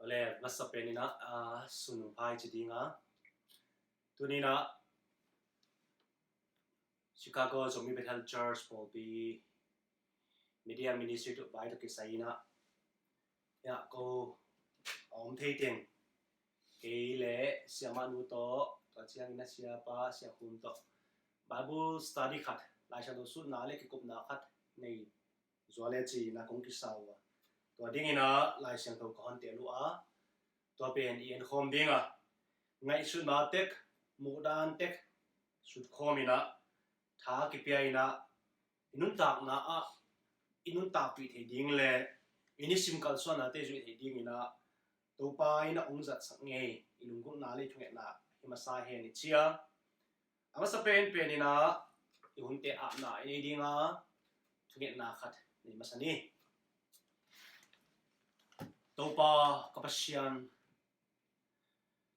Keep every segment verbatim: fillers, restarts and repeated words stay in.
Le masa pen in ah, ah, sung nung pai ci ding a. Tuni in ah Chicago Zomi Bethel Church pawlpi media ministry tawh vai tawh kisai in ah, ya, ko a om thei teng kei le siamah nu tawh, tua ciangin a siapa, Sia Khum tawh Bible study khat, Lai Siangtho sutna le kikupna khat nei zual le ci-in ah kong kisa uh a, tua dingin ah Lai Siangtho ka hon tel uh a, tua pen i en khawm ding a, ngaihsutna tek, muhdan tek sut khawm in ah, tha kipia in ah, i nuntakna ah i nuntakpih thei ding le i nisim kalsuannate zuih thei dingin ah Topa in ah hong zatsak ngei i lunggulhna le i thungetna hi masa hen i ci a. A masa penpen in ah i hunte apna i nei ding a, thungetna khat nei masa ni. Topa ka Pasian,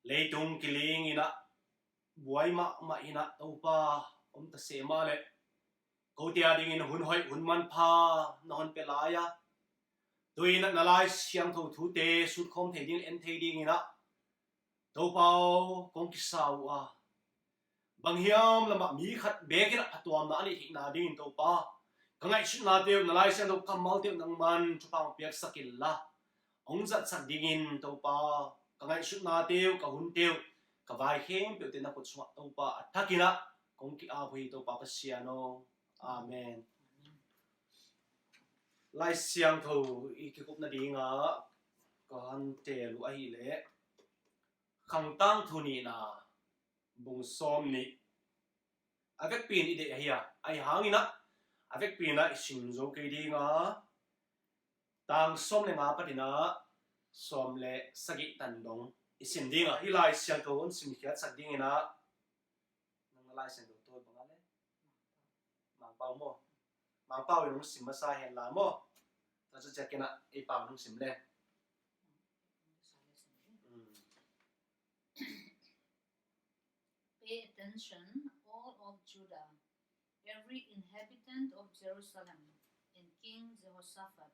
leitung kiling in ah buai mahmah in ah Topa om ta se mah leh, kote a dingin hun hoih hun manpha na hon pia lai a, tu-in ah na Lai Siangtho thute sut khawm thei ding, en thei dingin ah Topa aw, kong kisa uh a, bang hiam lamah mi khat beek in ah phatuamna a neih theihna dingin Topa, ka ngaihsutnate uh, na Lai Siangtho kammalte uh nangman thupha hong piaksak inla, hong zatsak dingin Topa, ka ngaihsutnate uh, ka hunte uh, ka vai khempeuhte na khut sungah Topa a thak in ah kong ki-ap uh hi, Topa Pasian aw. Amen. Lai Siangtho i kikupna dingah ka hon tel uh ahih leh, Khang Tangthu Nihna bung sawm nih. A vekpi in i deih ahi a, ahi hangin ah a vekpi in ah i sim zo kei ding a, tang sawm le nga patin ah sawm le sagih tan dong i sim ding a, hih Lai Siangtho hong simkhiatsak dingin ah, nang na Lai Siangtho tawh bang a le, Mangpau maw? Mangpau in hong sim masa hen la maw? Tua ciangin ah ei Pau in hong sim le. Mm. Pay attention, all of Judah, every inhabitant of Jerusalem, and King Jehoshaphat.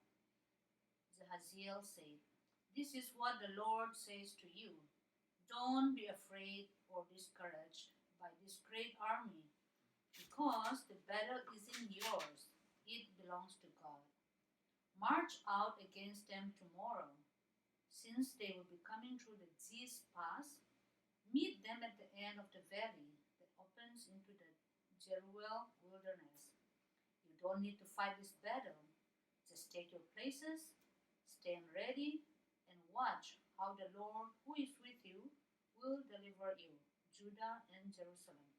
Jahaziel said, "This is what the Lord says to you: Don't be afraid or discouraged by this great army, because the battle isn't yours, it belongs to God. March out against them tomorrow, since they will be coming through the Ziz Pass. Meet them at the end of the valley that opens into the Jeruel wilderness. You don't need to fight this battle. Just take your places, stand ready, and watch how the Lord who is with you will deliver you, Judah and Jerusalem.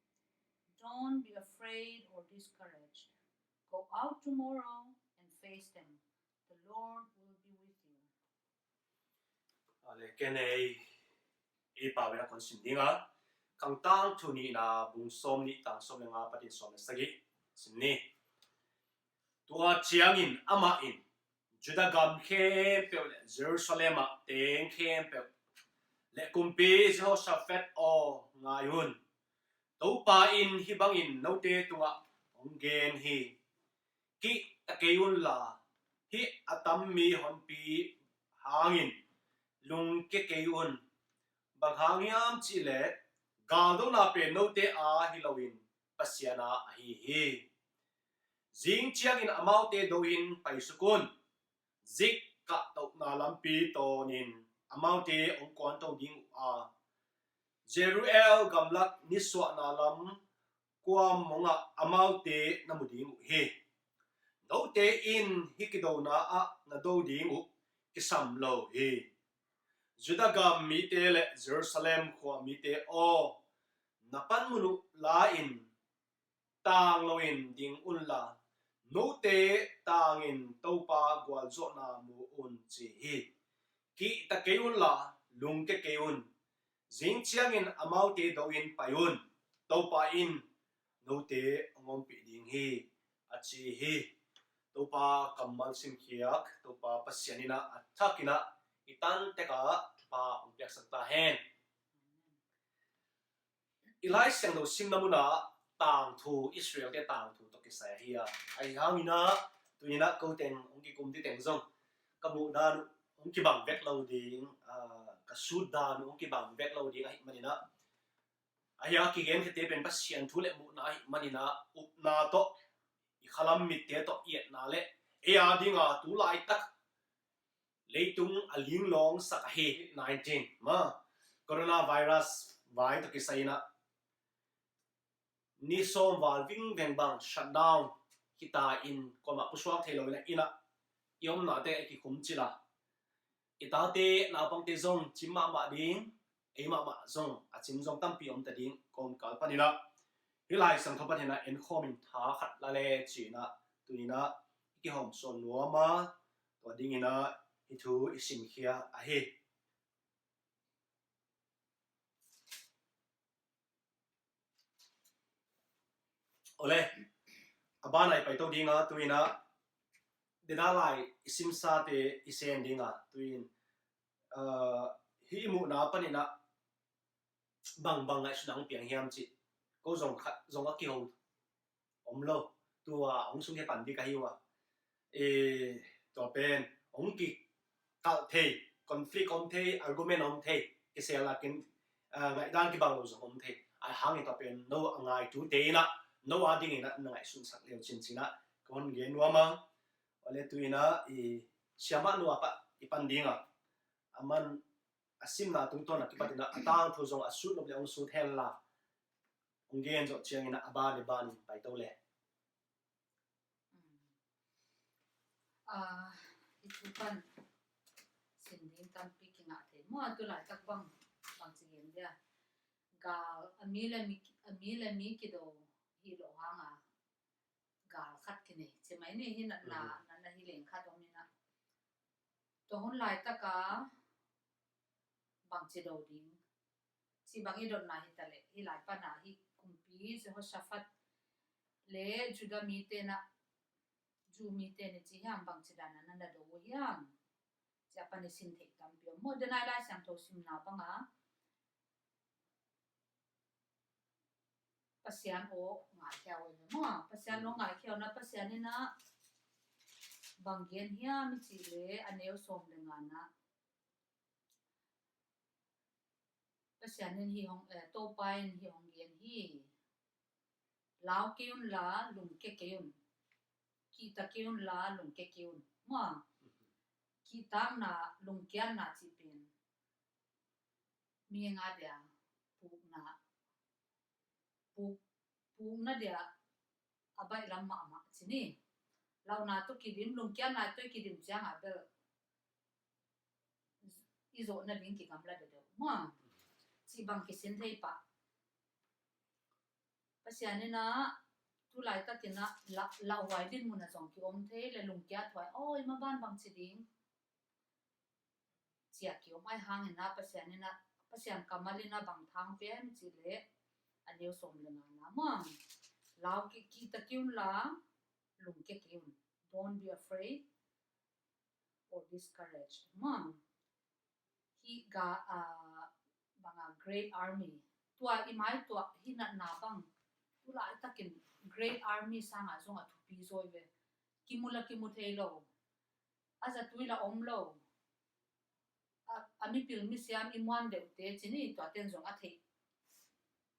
Don't be afraid or discouraged. Go out tomorrow and face them. The Lord will be with you." A le, ken ei, ei Pau in ah kong sim ding a, Khang Tangthu Nihna bung sawm nih, tang sawm le nga patin sawm le sagih sim ni. Tua ciangin amah in, Judah gam khempeuh le Jerusalem ah teng khempeuh le kumpi Jehoshaphat aw, ngai un. Topa in hih bangin note tungah hong gen hi: Kih ta kei unla, hih a tam mi honpi hangin lungkia kei un. Bang hang hiam cih leh, galdona pen note a hi loin Pasian a ahi hi. Zing ciangin amaute do-in paisuk un. Zik kahtohna lampi tawnin amaute hong kuanto ding uh a, Jeruel gamlak nisuahna lam kuamongah amaute na mu ding uh hi. Note in hih kidona ah na do ding uh kisam lo hi. Judah gam mite le Jerusalem khua mite aw, na panmun uh la-in tang loin ding unla, note tangin Topa gualzawhna mu un, ci hi. Kihta kei unla, lungkia kei un. Zing ciangin amaute do-in pai un. Topa in note hong ompih ding hi, a ci hi. Topa kammal simkhiat Topa Pasian in ah a thakin ah i tan tekah thupha hong piaksak ta hen. I Lai Siangtho simna munah tangthu, Israel-te tangthu tawh kisai ahi a, ahi hangin ah tuni-in ah ko teng hong kikum ding teng zong ka muhdan uh hong kibang vek lo ding, ah, ka sut dan uh hong kibang vek lo ding ahih manin ah, ahi a kigen khete pen Pasian thu le muhna ahih manin ah, upna tawh i khalam mitte tawh i etna le ei a dinga tu laitak leitung a linglawng sak ahi nineteen ma, coronavirus vai tawh kisai in ah ni sawm val vingveng bang shutdown hita in, kuamah pusuak thei lo in ah, inn ah i omnate a kikhum cil a, i tate naupangte zong cim mahmah ding, ei mahmah zong a cim zong tampi om ta ding kawmkal panin ah, hih Lai Siangtho panin ah enkhawm in tha khat la le ci-in ah, tu-in ah i kihawm sawn nuam a, tua dingin ah hih thu i simkhia ahi. Ole, a ban ah i paito ding a, tu-in ah dena lai i simsate i sem ding a, tu-in, ah, hih i muhna panin ah bangbang ngaihsutna hong piang hiam cih ko zong khat zong a kiho om lo. Tua hong sung he pan ding ka hi uh a, eh, tua pen hong kikalh thei, conflict om thei, argument om thei, kisel lakin, ah, ngaihdan kibang lo zong om thei. Ahi hangin tua pen no a ngaitute in ah, no a dingin ah na ngaihsunsak leu cincin ah ka hon gen nuam a. Ole, tu-in ah i siamah nu a pah i pan ding a, aman a simna tungtawn a kipat in ah a tangthu zong a sut nop le hong sut hen la, hong gen zawh ciangin ah a ban le ban in paito le. Mm. Ah, i thu pan sin ding tampi kingah thei maw, tu laitak bang, bang ci gen dia. Gal, a mi le mi, a mi le mi kido hi lo hang a, gal khat kinei ci mai ni hi, natna, mhm, natna hi leng khat om in ah. Tua hun laitak a bangci do ding cih bang i dotna hi ta leh, hih lai pan ah hih kumpi Jehoshaphat le Judah mite in ah, Jew mite in i ci hiam, bangci dan a na na do uh hiam, ci a pan i sin theih tampi om maw. Dena i Lai Siangtho simna bang a Pasian aw ngaikhia uh hi maw. Pasian aw ngaikhia uh na, Pasian in ah bang gen hiam i cih leh, a neu sawm le nga na, Pasian in hih hong, eh, Topa in hih hong gen hi. Lau kei un la, lungkia kei un. Kihta kei un la, lungkia kei un. Maw, kihtakna, lungkiatna cih pen mihing a dia pukna, puk, pukna dia a baihlam mahmah ci ni. Launa tawh kidim, lungkiatna tawh kidim ciang a bel i zawhna ding kigamla deuhdeuh maw. Cih bang kisin thei pah. Pasian in ah tu laitakin ah la, lauhuai dinmun ah zong kiom thei le, lungkiat huai, aw, i maban bangci ding, ci a kiom. Ahi hangin ah Pasian in ah, Pasian kammal in ah bang thang pia hiam cih leh, a neu sawm le nga na maw, lau kei, kihta kei un la, lungkia kei un. Don't be afraid or discouraged maw. Hih ga, ah, bang a great army, tua i mai tua hih natna bang, tu laitakin great army sang a zong a thupi zaw hi ve. Kimu la kimu thei lo, a zatui la om lo, a, a mipil misiam i muan deuhte ci ni, tuate in zong a theih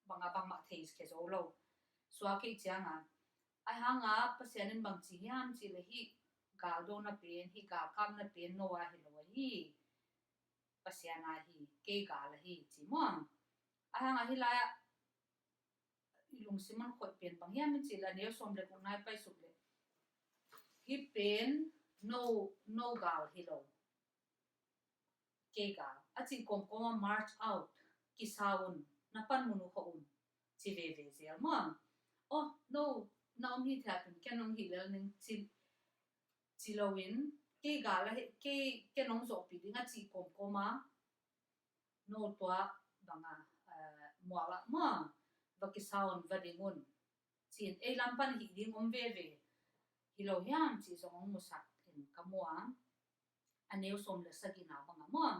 bang a bangmah thei khia zo lo. Suak kei ciang a, ahi hang a Pasian in bang ci hiam cih leh, hih galdona pen, hih galkapna pen Noah hi lo ahi, Pasian a hi, kei gal ahi ci maw. Ahi hang a hih lai ah i lungsim hong khoih pen bang hiam i cih leh, a neu sawm le guk na i paisuk leh, hih pen no, no gal hi lo, kei gal a cih kawmkawm ah, march out, kisa un, na panmun uh khawh un, ci veve zel maw. Aw, no na om hi thiat un, ken hong hih lel ning ci, ci loin, kei gal ahi, kei, ken hong zawhpih ding a cih kawmkawm ah, no tua bang a, eh, mual ah maw, va kisa un, va ding un, ci-in ei lam pan hih ding om veve hi lo hiam cih zong hong musak in ka mu a. A neu sawm le sagihna bang a maw,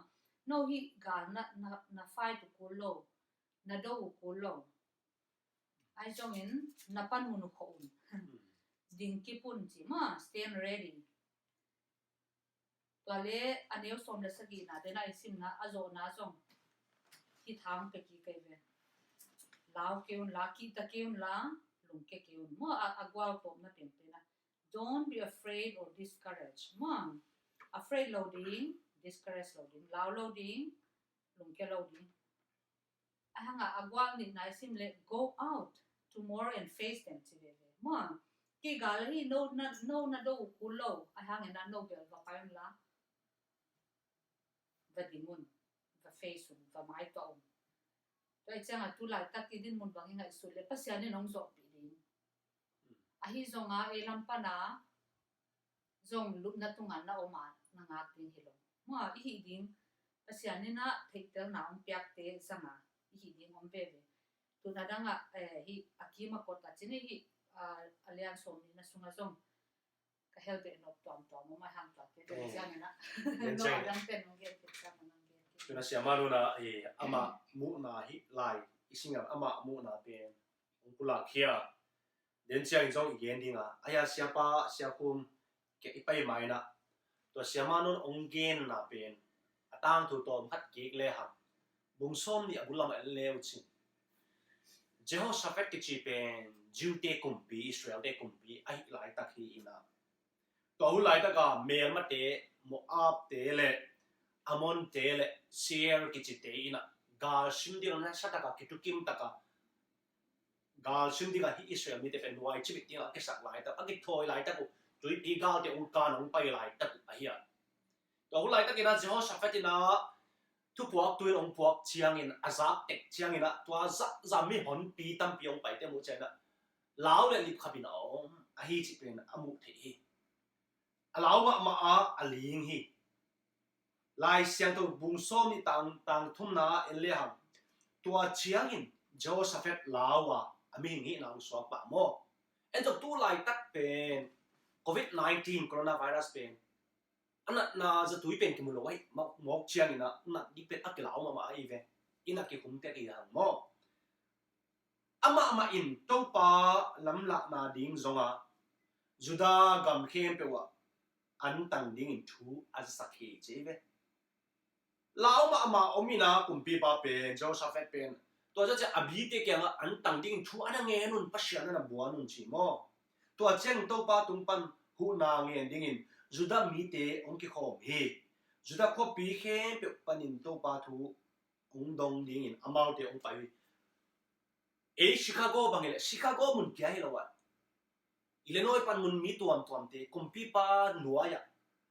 no hih gal na, na, na fight uh kul lo, na do uh kul lo, ahi zongin na panmun uh khawh un, ding kip un ci maw, stand ready. Tua le a neu sawm le sagihna te na i simna a zawhna zong hih thang pe kik kei ve. Lau kei un la, kihta kei un la, lungkia kei un. Maw, a, a gual tawpna penpen a. Don't be afraid or discouraged. Maw, afraid lo ding, discourage lo ding, lau lo ding, lungkia lo ding. A hanga a gual nihna i sim le, go out tomorrow and face them, ci veve. Maw, kei gal hi, no na, no na do uh kul lo. A hangin a no bel va pai un la, va ding un, va face un, va maituah un. Tua i cianga tu laitak i dinmun bang i ngaihsut le Pasian in hong zawhpih ding. Ahi zonga ei lam pana zong lupna tunga na om a na ngak ding hi lo. Maw, i hih ding Pasian in a theihtelna hong piakte zanga i hih ding om veve. Tuna danga, eh, hih a kima kota cin i hih, ah, a lian sawm nihna sunga zong ka hel beh nop tuamtuam om a hang tuate. Tua ciangin a no a dang pen hong gen kit ciangin hong gen kit. Tuna siama nuna, eh, amah muhna hih lai i singa amah muhna pen hong pulak khia. Den ciangin zong i gen dinga, ahi a siapa, siakhum, kei i pai maina. Tua siama nun hong genna pen a tangthu tawm khat kik le hang. Bung sawm nih a bul lamah en le uh cin. Jehoshaphat kici pen Jew-te kumpi, Israel-te kumpi ahi laitak hi ina. Tua hun laitaka melmate, Moab-te le Ammon-te le Seir kicite ina galsim ding a nasataka kitukim taka galsim dingah hih Israel mite pen nuai cimit dingah a kisak laitak, a kithawi laitak uh, tuipi galte hong kan hong pai laitak uh ahi a. Tua hun laitakin a Jehoshaphat in a thupuaktu in hong puak ciangin a zak tek ciangin a tua zahzah mi honpi tampi hong paite muh ciangin a lau le lipkhapin a om ahi cih pen a muh theih hi. A lau mahmah a a ling hi. Lai Siangtho bung sawm nih tang, tang thumna en le hang. Tua ciangin Jehoshaphat lau a a mihing hihna hong suak pah maw? En zong tu laitak pen covid nineteen coronavirus pen a natna zatui pen kimu lo ahi mawk ciangin a nat ding pen a kilau mahmah ahi ve. Ina kikhum tek hi hang maw? Amahmah in Topa lamlahna ding zonga Judah gam khempeuh ah an tang dingin thu a zasak hi ci hi ve. Lau mahmah om ina kumpipa pen, Jehoshaphat pen, tua ciang a bite kiangah an tang dingin thu a na ngen un, Pasian a na buan un ci maw? Tua ciangin Topa tung pan huhna ngen dingin Judah mite hong kikhawm hi. Judah khuapi khempeuh panin Topa thu hong dong dingin amaute hong pai hi. Ei Chicago bang hileh Chicago mun kia hi lo ah, Illinois pan mun mi tuamtuamte kumpipa nuai-ah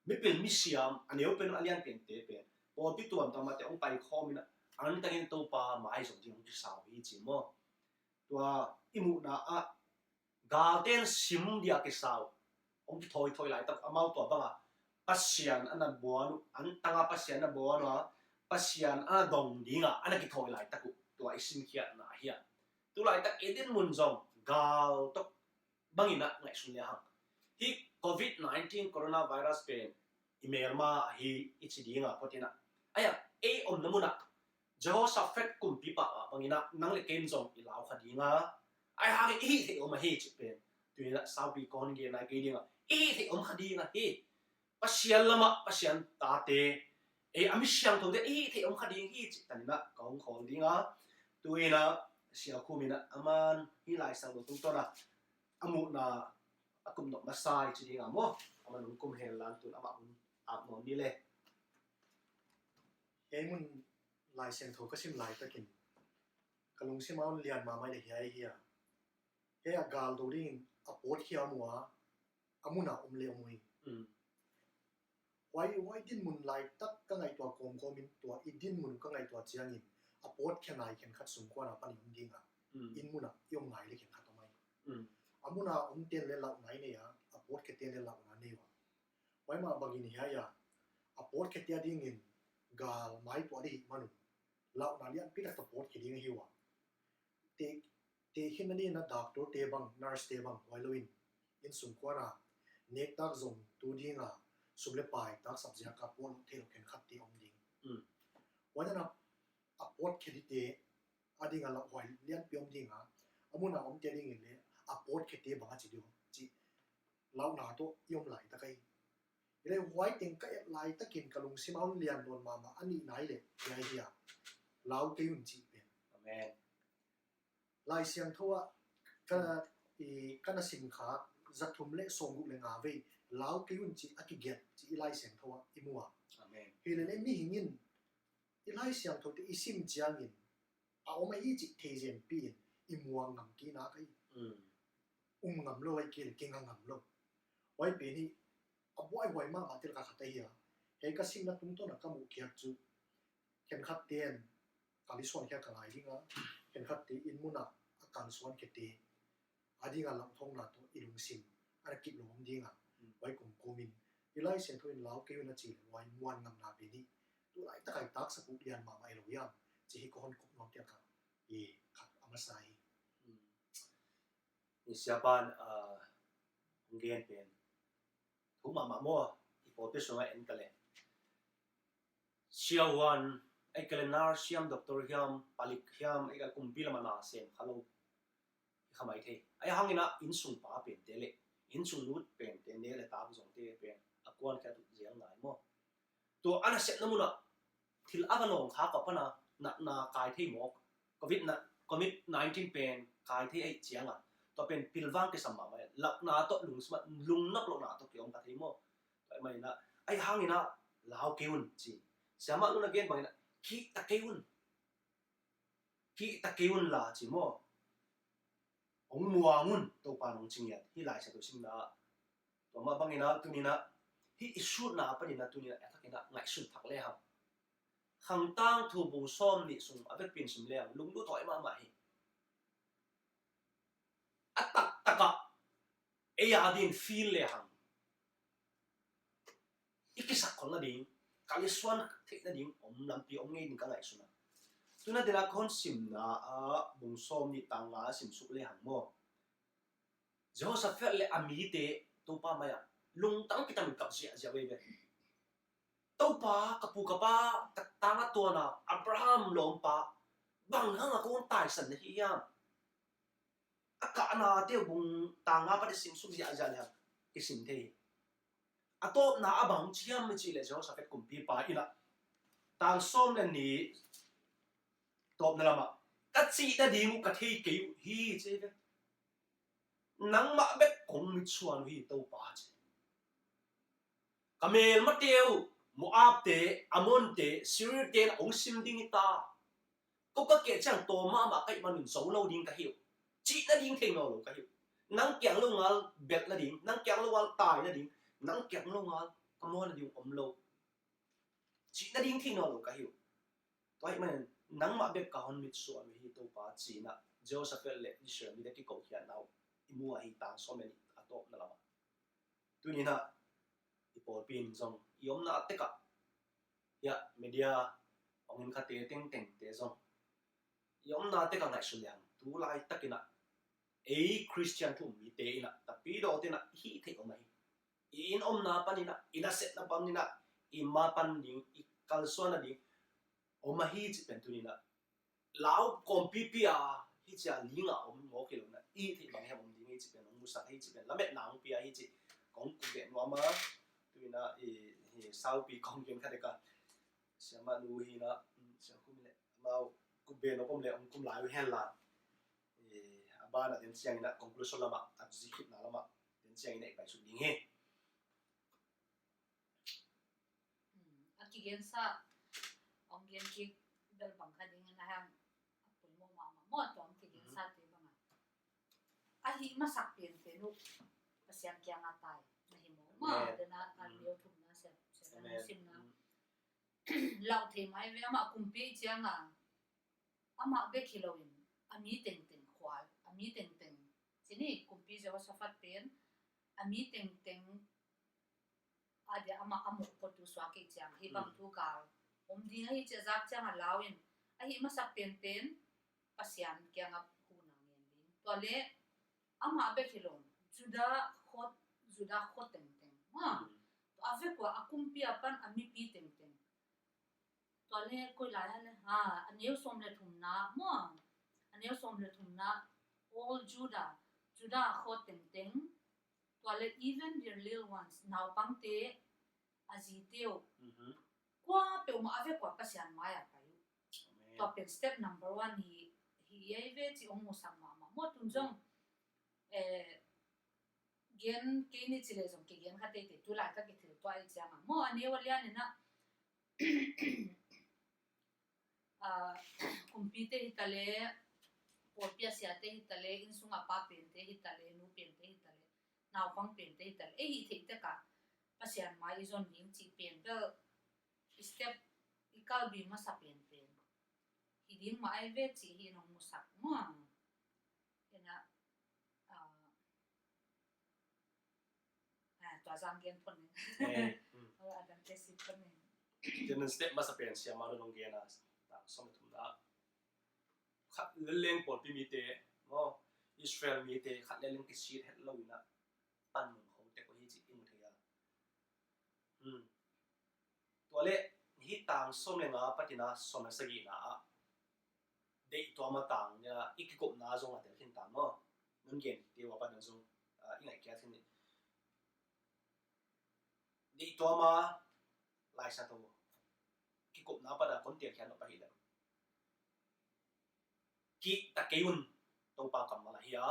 mipil misiam a neu pen a lian pente pen pawlpi tuamtuamate hong paikhawm inah an tangin Topa mai zong ding hong kisau hi ci maw? Tua i muhna ah galten sim dia kisau hong kithawithawi laitak uh amau tua banga Pasian a na buan uh, an tanga Pasian a na buan uh a Pasian a na dong dinga a na kithawi laitak uh tua i sinkhiatna ahi a. Tu laitak i dinmun zong gal tawh bangin a ngaihsun le hang. Hih covid nineteen coronavirus pen i melma ahi i ci dinga photinah. Aia ei omna munah Jehoshaphat kumpipa ah bangin a nang le ken zong i lau kha dinga. Ai hangin i hih theih om ahi cih pen tuinah saupi kong gen lai kei dinga i hih theih om kha dinga hi. Pasian lamah Pasian tate ei a mi siangthote i hih theih om kha ding hi cih taninah ka hong khawl dinga. Tuinah Sia Khum inah aman hih Lai Siangtho tungtawnah a muhna a kum nop masa i ci dinga maw? Aman hong kum hen lan tun amah hun ap nuam ni le. Kei mun Lai Siangtho ka sim laitakin ka lungsim a hong lian mahmah le hiai hi a. Hiai a gal do dingin a pawtkhia a mu a, a muna om le om uh hi. Huai, huai dinmun laitak ka ngaihtuah kawmkawmin tua i dinmun ka ngaihtuah ciangin a pawtkhia nai khenkhat sungkuana panin om dinga inn muna i om ngai le khenkhat om ahi. A muna om ten le lauh nai nei a, a pawtkhia ten le lauh na nei uh a. Huai mah bangin hiai a, a pawtkhia te a dingin gal maituah dih hih manun lauhna lianpi tak tawh pawtkhia ding ahi uh a. Te, te khin na dingin a doctor te bang, nurse te bang huai loin inn sungkuana nektak zong tu dinga sum le pai taksap ziaka pawt loh theih loh khenkhat te om ding. Huai nana a pawtkhia dite a dinga lauhhuai lianpi om dinga, a muna omte a dingin le a pawtkhia te bang a ci ding ci lauhna tawh i om laitak ahi. Hileh huai teng ka et laitakin ka lungsim a hong lian nawn mahmah a nihna hileh hiai hi a, lau kei un cih pen. Amen. Lai Siangtho ah ka, i, ka na sim kha za thum le sawmguk le nga vei, lau kei un cih a kigiat cih i Lai Siangtho ah i mu a. Amen. Hileh le mihing in i Lai Siangthote i sim ciangin a om ahi cih thei zenpi in i muang ngam kei nak ahi. Mm. Um ngam lo, ahih kei leh kinga ngam lo. Huai pen hi a buaihuai mahmah te lak ah khat ahi a. Hiai ka simna tungtawn a ka muh khiat cu khenkhat ten kal i suan khia ka ngai ding a, khenkhat te inn mun ah a kal suan khia te a ding a langthawngna tawh i lungsim a na kip lawm ding a. Mm. Huai kumkum in i Lai Siangtho in lau kei un a cih leh huai muan ngamna pen hi. Tu laitak a i taksa puk lian mahmah hi lo hiam cih hi ka hon kuk nuam khiat kha. I khat a masa hi. Mm. I siapa in, ah, hong gen pen thu mahmah maw, i pawlpi sungah en ka leh. Siavuan, ahih kei leh nurse hiam, doctor hiam, palik hiam, ahih kei leh kumpi lam a na sem kha lo hi kha maithei. Ahih hangin ah innsung pa pente leh innsung nu pente, ne leh ta zongte pen a kuan khia tu ziang ngai maw. Tua a nasepna mun ah thil a va nawng kha kawp pan a natna kai thei mawk. Covid na, covid nineteen pen kai thei ahih ciang a, tua pen pilvang kisam mahmah, lakna tawh lungsim ah lungnop lohna tawh kiom kha thei maw. Tua ahih manin ah, ahih hangin ah lau kei un ci. Siamah nu in a gen bangin ah kihta kei un. Kihta kei un la ci maw. Hong muang un, Topa in hong ci ngiat hi Lai Siangtho simna ah. Tua mah bangin ah tuni in ah hih i sutna panin ah tuni in ah a thakin ah ngaihsun thak lehang, Khang Tangthu bung sawmnih sung a vekpi in sim lehang lunglut huai mahmah hi. A taktak ah ei a dingin feel lehang i kisak khol nading, kal i suan theih nading om lampi om ngei ding ka ngaihsun a. Tu in ah dena ka hon simna ah bung sawmnih tang nga a sim suk lehang maw, Jehoshaphat leh a mite Topa mai ah lungtang kitamin kap ziahziah veve. Topa, ka pu ka pa tak tang a tuan a Abraham lawmpa bang hang a kong taisan na hi hiam? A kahna te uh bung tang nga pan i sim suk ziahziah lehang kisim thei hi. A tawpna ah bang ci hiam i cih leh Jehoshaphat kumpipa in ah tang sawm le nih tawpna lam ah ka cih nading uh ka thei kei uh hi ci ve. Nangmah bek kong mitsuan uh hi Topa ci. Ka melmate uh Moabte, Ammonte, Seirte in hong sim ding hi ta. Ko ka keh ciang tawm mahmah ka hih manin zo lo ding ka hi uh. Cih nading thei nawn lo ka hi uh. Nang kiang lo ngal belh nading, nang kiang lo ngal tai nading, nang kiang lo ngal ka muan nading om lo. Cih nading thei nawn lo ka hi uh. Tua ahih manin nangmah bek ka hon mitsuan uh hi Topa ci in ah Jehoshaphat leh Israel mite kikokhiatna uh i mu ahi tang sawm le nih a tawpna lam ah. Tuni in ah i pawlpi in zong i omna tek ah, hiah media hong en khate tengtengte zong i omna tek ah ngaihsun lehang tu laitakin ah ei Khristian thu um mite in ah tapidawte in ah i hih theih om ahi. I inn omna panin ah, i nasepna panin ah, i ma pan ding, i kalsuan nading om ahi cih pen tuni in ah lau kawmpipi a hi ci a ling a om mawk hi lo in ah i hih theih bang hiam om ding hi cih pen hong musak hi cih pen lametna hong pia hi cih kong kuk beh nuam a. Tu in ah i, i saupi kong gen kha dek a, siamah nu hi in ah, mm, siakum hi leh amau kuk beh nuam om leh hong kum lai uh hen la. Eh, a banah den ciangin ah conclusion lamah, a zi khitna lamah den ciangin ah i paisuk ding hi. Hmm, a kigensa, hong gen kik bel bang kha dingin a hang a poimawh mahmah maw, tua hong kigensate bang a. A hih masak penpen uh Pasian kiangah tai na hi maw maw, den a, a neu thumna, sia, sia, simna. Lauh thei mai ve, amah kumpi ciangah amah bek hi loin a mi tengteng khual, a mi tengteng, ci ni, kumpi Jehoshaphat pen a mi tengteng a dia amah a mawhpawtu suak kei ciang hih bang thu gal om ding ahi ci a zak ciang a lau in, a hih masak penpen Pasian kiangah huhna ngen ding. Tua leh amah bek hi lo, Judah khua, Judah khua tengteng maw, tua a vek ua a kumpi a pan a mipi tengteng. Tua leh koi lai a leh, ha, a neu sawm le thumna maw, a neu sawm le thumna, all Judah, Judah khua tengteng. Tua leh even their little ones, naupangte, a zite uh, kua peuhmah a vekua Pasian mai-ah pai uh. Tua pen step number one hi, hi ei ve cih hong musak mahmah maw. Tun zong eh, gen kei ni ci leh zong kigen kha teitei, tu laitak i thil tuah i ciangah maw, a neu a lian inah kumpite hi ta leh, pawlpi a siate hi ta leh, inn sungah pa pente hi ta leh, nu pente hi ta leh, naupang pente hi ta leh, ei hih theih tekah Pasian mai i zon ding cih pen bel i step i kalbi masa penpen hi ding mah ai ve cih hi nong musak maw. Inah tua zang gen phot ning. Adang te si phot ning. Tua step masa pen siamah nong gen a, tang sawm le thumna, khat leleng pawlpi mite maw, Israel mite khat leleng kisit het lo inah panmun kho tek uh hi cih i mu thei a. Tua leh hih tang sawm le nga patina sawm le sagihna ah deihtuam a tang i kikupna zong a tel khin ta maw. Nong gen te uh a pat nang zong i ngaihkhiat khin ni. Deihtuam a Lai Siangtho kikupna pat a kon telkhiat nop ahih leh, kihta kei un, Topa kammal ahi a.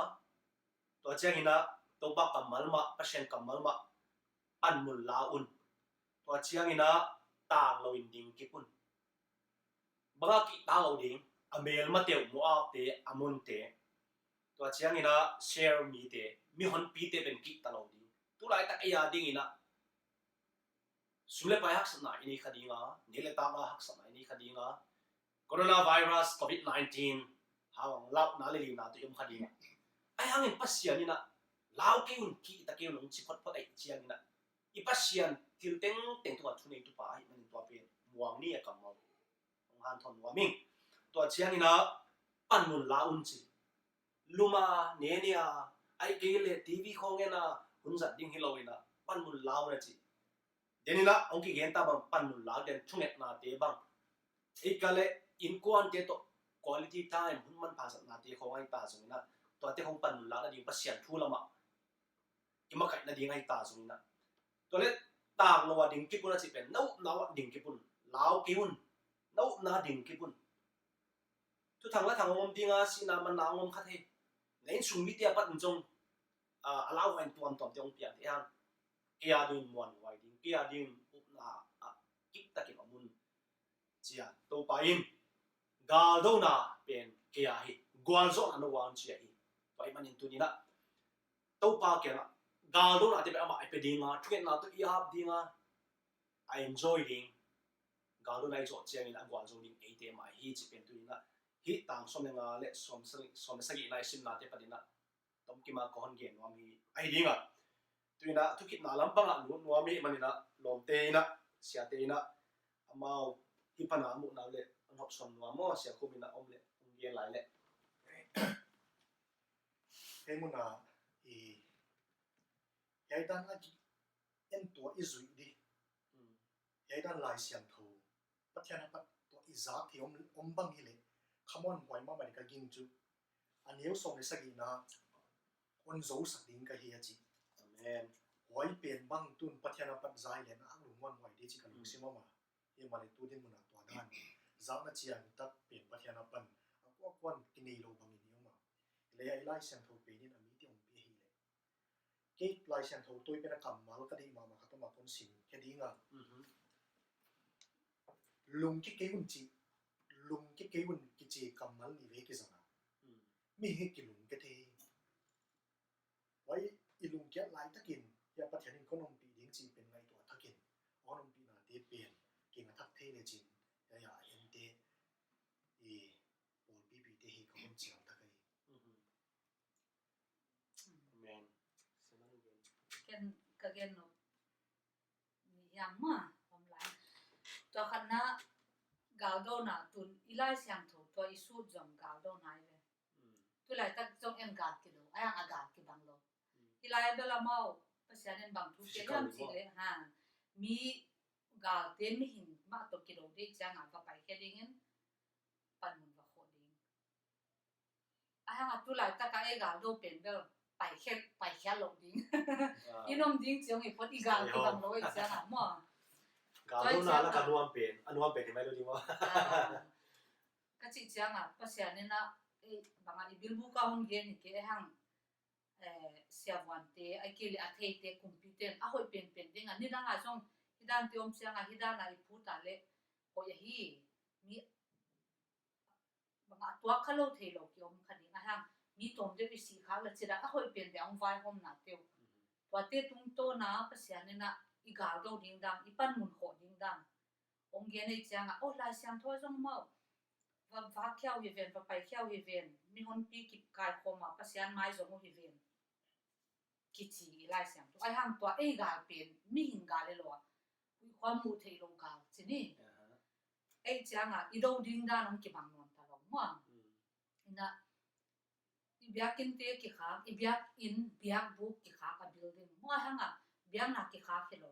Tua cianginah Topa kammal mah, Pasian kammal mah panmun la un. Tua cianginah tang loin ding kip un. Bangah kihta lo ding, a melmate uh, Moabte, Ammonte. Tua cianginah Seir mite, mihonpite pen kihta lo ding. Tulaitak ei a dinginah sum le pai haksatna i nei kha dinga, nei le tang a haksatna i nei kha dinga, coronavirus, covid nineteen hang launa le lina tawh i om kha dinga. Ahi hangin Pasian inah lau kei un, kihta kei un hong ci photphot ahih cianginah i Pasian thil tengteng tungah thuneitu pa ahih manin tua pen muang ni a kammal hong hanthawn nuam ing. Tua cianginah panmun la un ci. Luma, nenia, ahih kei leh TV khawng ena hun zat ding hi lo inah panmun la un a ci. Deninah hong kigen ta bang panmun la den thungetnate bang, ei ka leh innkuante tawh quality time, hun manpha zatnate khawng ahi ta zonginah tuate khawng panmun la nading Pasian thu lamah i makaih nading ahi ta zonginah, tua leh tang lo a ding kip un a cih pen na upna uh a ding kip un. Lau kei un, na upna ding kip un. Thuthang la thang hong om dinga, sihna manna hong om kha thei. Na innsung mite a pat in zong a lauhuai in tuamtuamte hong piang thei hang. Kei a dingin muanhuai ding, kei a dingin upna ah kiptakin om un, ci a Topa in galdona pen kei a hi, gualzawhna na uang ci a hi. Tua ahih manin tuninah Topa kiangah galdonate pen amah i pia dinga, thungetna tawh i ap dinga, a enjoy ding, galdona i zawh ciangin a gualzo ding eite mah hi cih pen tuninah hih tang sawm le nga le sawm sagih, sawm le sagihna i simnate paninah tomkima ka hon gen nuam hi ahi dinga. Tuinah thukitna lampangah lut nuam hi maninah lawmte inah, siate inah amau hih pana a muhna uh le an hopsawn nuam maw, Sia Khum inah om le hong gen lai leh. Hei muna i hiai dan a ki en tua i zuih dih. Hiai dan Lai Siangtho Pathian a pat tua i zak hi om, om bang hi leh khamuanhuai mahmah dih ka ging cu. A neu sawm le sagihna hon zosak ding ka hi a ci. Amen. Huai pen bang tun Pathian a pat zai len a lungmuanhuai dih ci ka lungsim om a. Hi mah leh tu din muna tua dan zakna ciang tak pen Pathian a pan a kuakuan kinei lo bangin hi om a. Lei a i Lai Siangtho pen in a mite hong pia hi leh. Kei Lai Siangtho tawi pen a kammal ka deih mahmah khat om a kon sim khia dinga. Lungkia kei un ci, lungkia kei un kici kammal nih vei kizang a. Mi hi kilungkia thei. Huai i lungkiat laitakin hiah Pathian in kon ompih ding ci pen ngaihtuah thakin kon ompihnate pen kinga thak thei lecin hiah a hente i pawlpipite hi ka hun ciang thak ahi. Amen. Ken ka gen nop nih hiam maw, om lai. Tua khatna galdona tun i Lai Siangtho tua i sut zong galdona hi ve. Tulaitak zong en gal kido, a yang a gal kibang lo. Hi lai a bel amau Pasian in bang thu ke hiam cih leh ha, mi galte mihing mah tawh kido dih ciangah va paikhia dingin panmun va khawh ding. A hang a tulaitak a ei galdo pen bel paikhia, paikhia loh ding. I nom ding ciang i phot i gal kibang lo i ciangah maw. Gal lo na la ka nuam pen, a nuam pen hi mai lo ding maw. Ka cih ciangah Pasian in ah, eh, bangah i bilbuk ah hong gen hi kei, eh, hang, eh, siavuante, a kei le a theite, kumpite in a hoih penpen dingah nidangah zong hih dante om ciangah hih danah i phut ah le hoih ahi. Mi bangah a tuak kha lo thei lo kiom kha ding, a hang mi tawm deuh i sih khak le cidah a hoih pen deuh hong vaihawmna teu. Tuate tungtawna Pasian in ah i gal do ding dan, i panmun khawh ding dan hong gen ei ciangah, oh, Lai Siangtho ah zong amau va, va khia uh hi ven, va pai khia uh hi ven, mihonpi kikaikhawm a Pasian mai zong uh hi ven, kici i Lai Siangtho. Ai hang tua ei gal pen mihing gal e lo a, huih khua muh theih lo gal ci ni. Ei ciangah i do ding dan hong kibang nuam ta lo maw. Ina i biakinnte kikhak, i biakinn, biakbuk kikhak, a building maw, ai hangah biakna kikhak hi lo.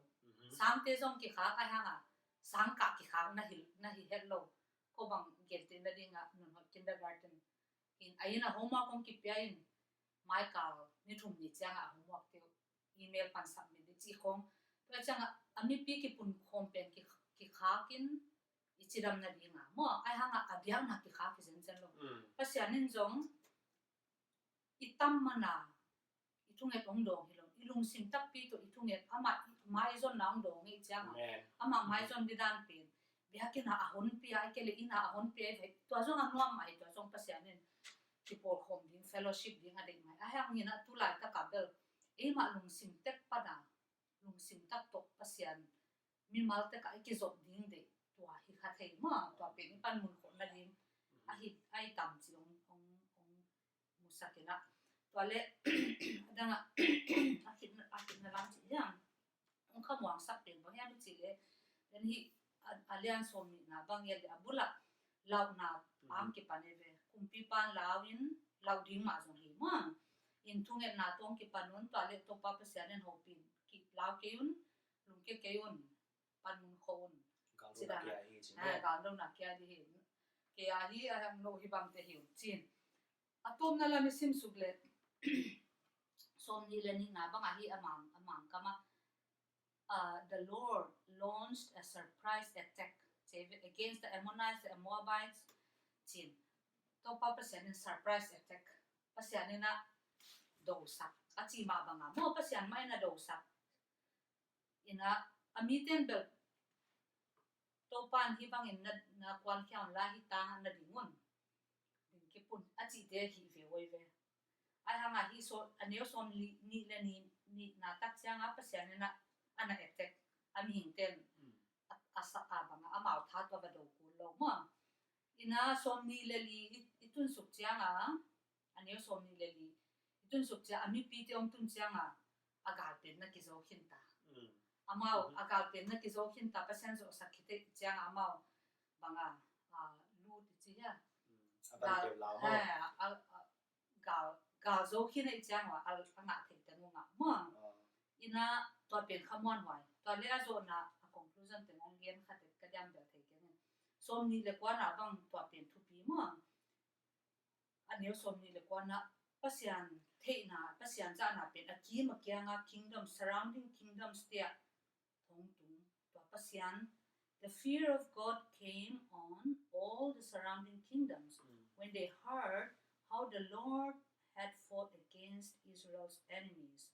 Sangte zong kikhak, ai hangah sangkah kikhak na hi, na hi het lo. Ko bang gente nadingah nunhoih kindergarten in, a inn ah homework hong kipia in, maikal ni thum ni ciangah a homework teu email pan submit ding cih khong. Tua ciangah a mipi kipunkhawm pen ki, kikhak in, i cidam nadingah maw, ai hangah a biakna kikhak hi zenzen lo. Pasian in zong i tam mana i thunget hong dawng hi lo, i lungsim takpi tawh i thunget, amah maizonna hong dawng hi ciangah, amah maizon didan pen biakinn ah a honpi a, a kei le inn ah a honpi a, tua zong a nuam mah hi, tua zong Pasian in kipawlkhawm ding, fellowship ding a deih mah hi. A hang in ah tu laitakah bel eimah lungsim tek pana, lungsim tak tawh Pasian mimal tekah i kizop ding deih, tua hi kha thei maw, tua pen i panmun khawh nading ahi, ahi tam ci hong, hong, hong musak in ah. Tua le a dangah a khitna, a khitna lam ci hiam, hong khamuangsak pen bang hiam i cih leh, den hih a, a lian sawm nihna bang hiam le a bulah lauhna ang kipan e ve. Kumpipan lau in, lau ding mah zong hi maw. In thungetna tawh hong kipan un, tua le Topa Pasian in hopih in, kilau kei un, lungkia kei un, panmun khawh un. Gal lo na kia hi ci. Gal lo na kia ding hi. Kei a hi, a hang no hi bangte hi un cin. A tawpna lam i sim suk le sawm nih le nihna bangah hi a mang, a mang kamah, uh, the Lord launched a surprise attack against the Ammonites, the Moabites, cin. Topa Pasian in surprise attack, Pasian in ah dosak a ci mah bangah maw, Pasian mah in ah dosak. In ah a mite in bel Topa in hih bangin na, na kuankhia un la, hih tangah na ding un, ding kip un a cihte hi ve oi ve. Ai hangah hih sawm, a neu sawm nih le nih, nihna tak ciangah Pasian in ah a na attack a mihingte in a, a sak a bangah amau tha tua va do kul lo maw. In ah sawm nih le li i, i tunsuk ciangah, a neu sawm nih le li i tunsuk ciang a mipite hong tun ciangah a galpen na kizo khinta. Amau a galpen na kizo khinta, Pasian zawhsak khit ciangah amau bangah, ah, lut i ci hia, a, a, a gal, gal zo khin i ciangah a, a ngah theih teng uh ngah maw. In ah tua pen khamuanhuai. Tua le a zawhna a conclusion teng hong gen khat ka diam bel thei keng in. Sawm nih le kuana bang tua pen thupi maw. A neu sawm nih le kuana, Pasian theihna, Pasian zahna pen a kim a kianga kingdom, surrounding kingdoms te ah thong tung. Tua Pasian, the fear of God came on all the surrounding kingdoms when they heard how the Lord had fought against Israel's enemies.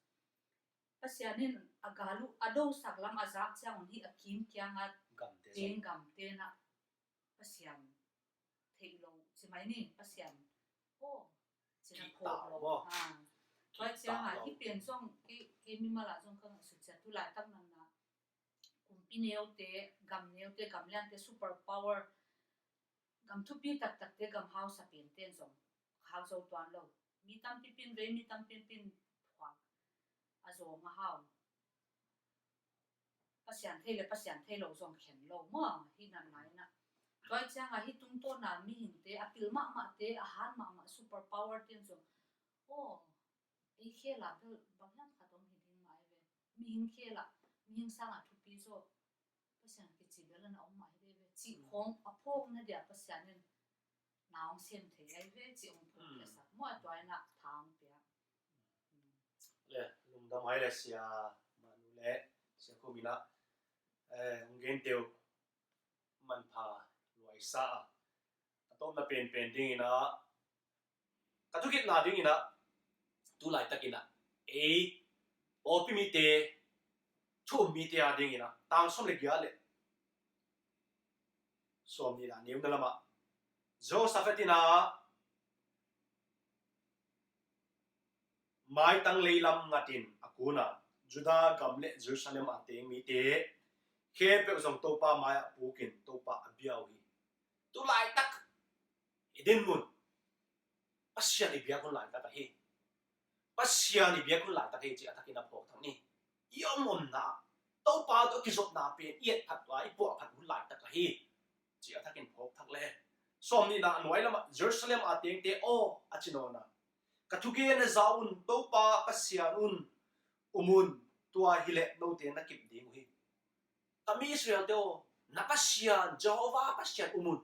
Pasian in a gal uh a dosak lam a zak ciangun hih a kim kianga gamte, teng gamte na Pasian theih lo ci mai ni, Pasian aw, cina phawk lo. Tua cianga hih pen zong kei, kei mimal ah zong ka ngaihsut ciang tu laitak nana kumpi neute, gam neute, gam liante, super power, gam thupi taktakte, gam hausa pente in zong hau zo tuan lo. Mi tampi pin vei, mi tampi pin thuak a zawng a hau. Pasian thei le Pasian thei lo zong khen lo maw, hih nan lai na. Tua cianga hih tungtawna mihingte, a pil mahmahte, a han mahmah super power ten zong aw, ei khela bel bang hiam khat om hi ding mah hi ve. Mihing khela, mihing sanga thupi zaw Pasian kici bel na om mah hi ve ve. Cih khong a phawkna dia Pasian in na hong sem thei ahi ve, cih hong phawk khiasak maw, a tua ina tha hong pia. Le lungdam hai le sia Manu le sia Khumina Eh, hong gente uh manpha luaisa a, a tawpna penpen dingin ah, ka thukhitna dingin ah, tu laitakin ah, ei pawlpi mite, thu um mite a dingin ah, tang sawm le giat le sawm nihna a neuna lamah Jehoshaphat in ah maitang leilam ngatin a kun a, Judah gam le Jerusalem a teng mite khempeuh zong Topa mai-ah pukin Topa a bia uh hi. Tu laitak i dinmun Pasian i biak hun laitak ahi. Pasian i biak hun laitak ahi, ci a thakin a phawk thak ni. I om omna, Topa tawh kizopna pen i et phat tua, i puah phat hun laitak ahi, ci a thakin phawk thak le. Sawm nihna a nuai lamah Jerusalem a tengte aw, a ci nawn a, ka thugen na za un, Topa Pasian un um un, tua hileh note na kip ding uh hi. Ka mi Israelte aw, na Pasian, Jehovah Pasian um un.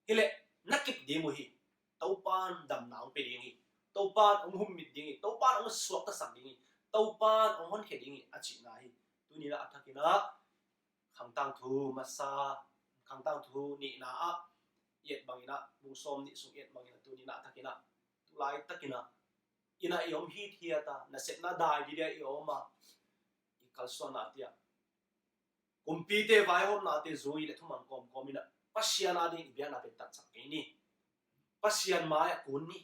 Hileh na kip ding uh hi. Topan damna hong pia ding hi. Topan hong hummit ding hi. Topan hong suaktasak ding hi. Topan hong honkhia ding hi, a cihna hi. Tuni-in ah a thakin ah Khangtang thu masa, Khangtang thu nihna ah i et bangin ah, bung sawm nih sung i et bangin ah, tuni-in ah a thakin ah, tu laitakin ah, inn ah i om hithiat a, nasepna dai didia i om a, i kalsuanna tiah kumpite vaihawmnate zui le thuman kawmkawm in ah Pasian a ding i biakna pen tatsak kei ni. Pasian mai-ah kun ni.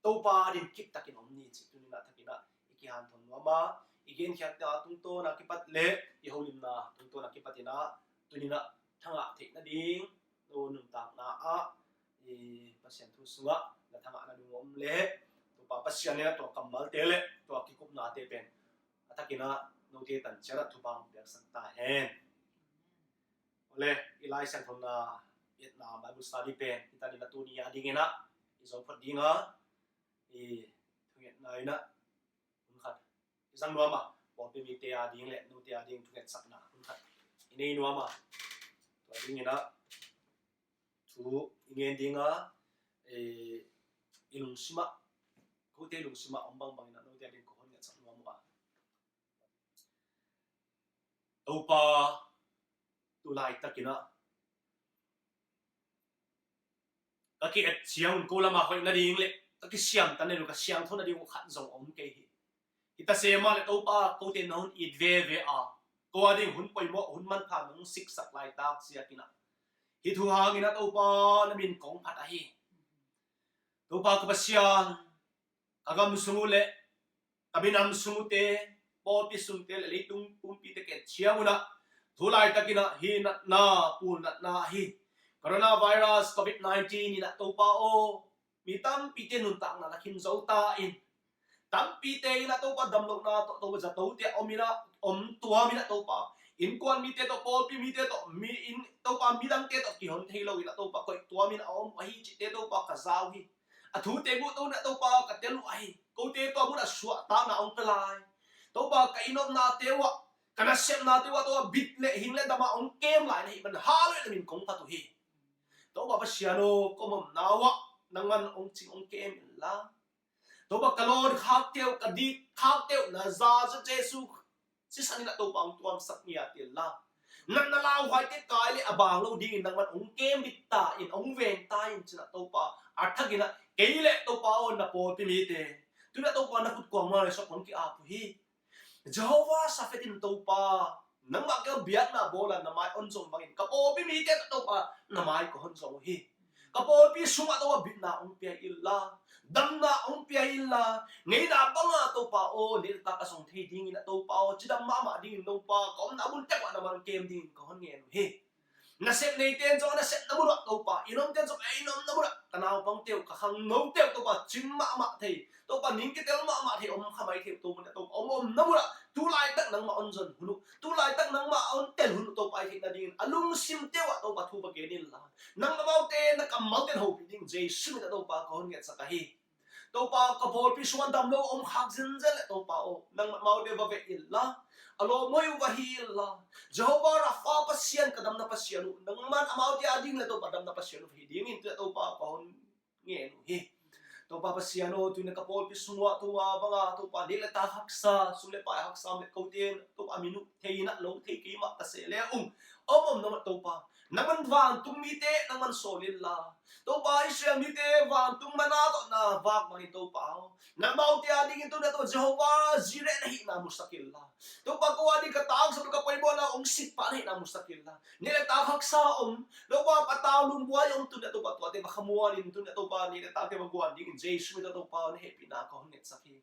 Topa a ding kiptakin om ni, ci tuni-in ah a thakin ah i kihanthawn nuam a, i genkhiatna tungtawn a kipat le i holimna tungtawn a kipat in ah, tuni-in ah thangah theih nading no nuntakna ah, i Pasian thu sungah na thangah na ding om le, Topa Pasian in ah tua kammalte le tua kikupnate pen a thakin ah note tan ciat ah thupha hong piaksak ta hen. Awle, i Lai Siangtho na i etna Bible study pen hi ta ding a, tuni a dingin ah i zo phot ding a, i thungetna in ah hun khat i zang nuam a, pawlpi mite a ding le note a ding thungetsakna hun khat i nei nuam a, tua dingin ah thu i ngen ding a, eh, i lungsim ah, kote lungsim ah om bangbang in ah note a ding ko hong ngetsak nuam uh a. Topa, tu laitakin ah ka ki-et ciang un ko lamah hoih nading le ka kisiamtan nading, ka siangtho nading uh khat zong om kei hi. Hi ta se mah le Topa, kote na hun it veve a, ko a ding hun poimawh, hun manpha nong siksak laitak ziakin ah, hih thu hangin ah Topa na min kong phat ahi. Topa ka Pasian, ka gam sung uh le ka minam sung uhte, pawlpi sungte le leitung pumpite ka et ciang un ah, tu laitakin ah hih natna, pul natna ahi coronavirus covid nineteen in ah Topa aw, mi tampite nuntakna la khin zo ta in, tampite in ah Topa damlohna tawh Topa zatote a om in ah, om tuam in ah Topa, innkuan mite tawh, pawlpi mite tawh, mi in Topa midangte tawh kihon thei lo in ah Topa koih tuam in ah a om ahi cihte Topa ka za uh hi. A thute guh to in ah Topa ka tel uh ahi. Kote tua mun ah suahtakna hong pia lai. Topa ka inn omnate uh ah, ka nasepnate uh ah Topa bit le hing le dam ah hong kem lai na hih man hang uh le na min kong phat uh hi. Topa Pasian aw, ka om omna uh ah nangman hong cing hong kem inla, Topa ka lawn khakte uh, ka dik khakte uh na za Jesu sisan in ah Topa hong tuamsak ngiat inla, natna lauhuaite kai le a bang lo dingin nangman hong kem bit ta in, hong veng ta in ci-in ah Topa, a thakin ah kei le Topa aw na pawlpi mite, tu-in ah Topa na khut kuang mah le sawk hong ki-ap uh hi. Jehovah Saphet in Topa, nangmah kei biakna bawl a na mai hong zong bangin ka pawlpi mite tawh Topa na mai ka hong zong uh hi. Ka pawlpi sungah Topa bitna hong pia inla, damna hong pia inla, ngeina banga Topa aw, neihtak a zong thei dingin ah Topa aw, cidam mahmah dingin Topa, ka omna mun teng uh ah nangman kem dingin ka hong ngen uh hi. Nasep neite in zong a nasepna mun uh ah Topa, inn omte in zong a inn omna mun uh ah ka naupangte uh, ka khangnote uh Topa, cing mahmah thei, Topa, ning kitel mahmah thei, om kha mai thei uh, tua mun ah Topa, om omna mun uh ah tu laitak nangmah hong zon hun uh, tu laitak nangmah hong tel hun uh Topa, i theih nadingin a lungsimte uh ah Topa thu va gen inla, nang amaute na kammalte in hopih ding Jesu min ah Topa ka hong ngetsak ahi. Topa, ka pawlpi sungah dam lo om khak zenzen le Topa aw, nangman amaute va veh inla, a lawmhoih uh va hi inla, Jehovah Rapha Pasian, ka damna Pasian uh, nangman amaute a ding le Topa damna Pasian uh va hi dingin tu-in ah Topa ka hong ngen uh hi. Topa Pasian aw, tuni-in ka pawlpi sungah Topa bangah Topa nek le tak haksa, sum le pai haksa om le kote in Topa a min uh thei in ah lo thei keimah ta se le ung om om nong ah Topa nangman vantung mite nangman sawl inla, Topa Israel mite vantung mana tawh na vak bangin Topa aw, nangmaute a dingin tuni-in Topa Jehovah Jireh na hihna musak inla, Topa ko a ding ka tangsap ka poimawhna hong sik pah na hihna musak inla, nek le tak haksa om, Topa patau lungbuai om tuni-in Topa tuate va khamuan in tuni-in Topa nek le takte va guan dingin Jesu min tawh Topa na hehpihna ka hong ngetsak hi.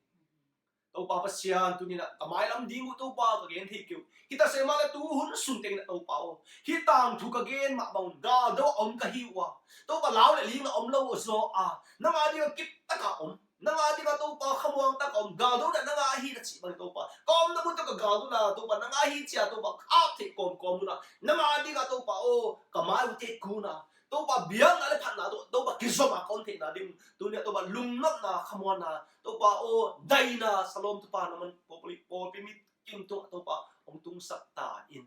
Topa Pasian tuni-in ah ka mailam ding uh Topa ka gen thei kei uh. Hi ta se mah le tu hun sung tengin ah Topa aw, hih tangthu ka gen mah bangun galdo a om ka hi uh a, Topa lau le ling a om lo uh zaw a, nang a ding a kip taka om, nang a ding a Topa khamuang taka om, galdo na nang a hi na cih bangin Topa ka omna mun tawh ka galdo na Topa nang a hi cia Topa ka ap theih kawmkawm un ah, nang a ding a Topa aw ka mai uh te kun a Topa biakna le phatna tawh Topa kizom a ka om theihna ding tuni-in ah Topa lungnopna khamuanna Topa aw daina Salom Topa nangman pawlpi, pawlpi mi kim tungah Topa hong tungsak ta in.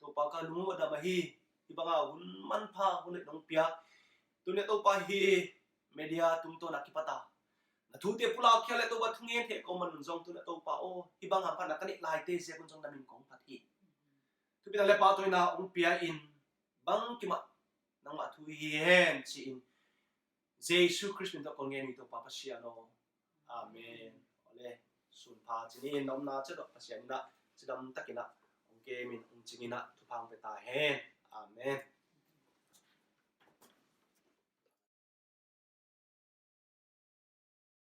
Topa ka lung uh a dam ahi, hih banga hun manpha hun hoih nong piak tuni-in ah Topa hih media tungtawn a kipat a na thute pulak khia le Topa thungen thei ka om man un zong tuni-in ah Topa aw hih bang hamphatna ka neih laite ziak un zong na min kong phat hi. Thupina le pahtawina hong pia in bang kimah nangmah thu hi hen ci-in Jesu Khrist min tawh kong ngen hi Topa Pasian aw. Amen. Awle, sunpha ci ni in na omna ciat tawh Pasian in ah cidam takin ah hong kem in hong cing in ah thupha hong pia ta hen. Amen.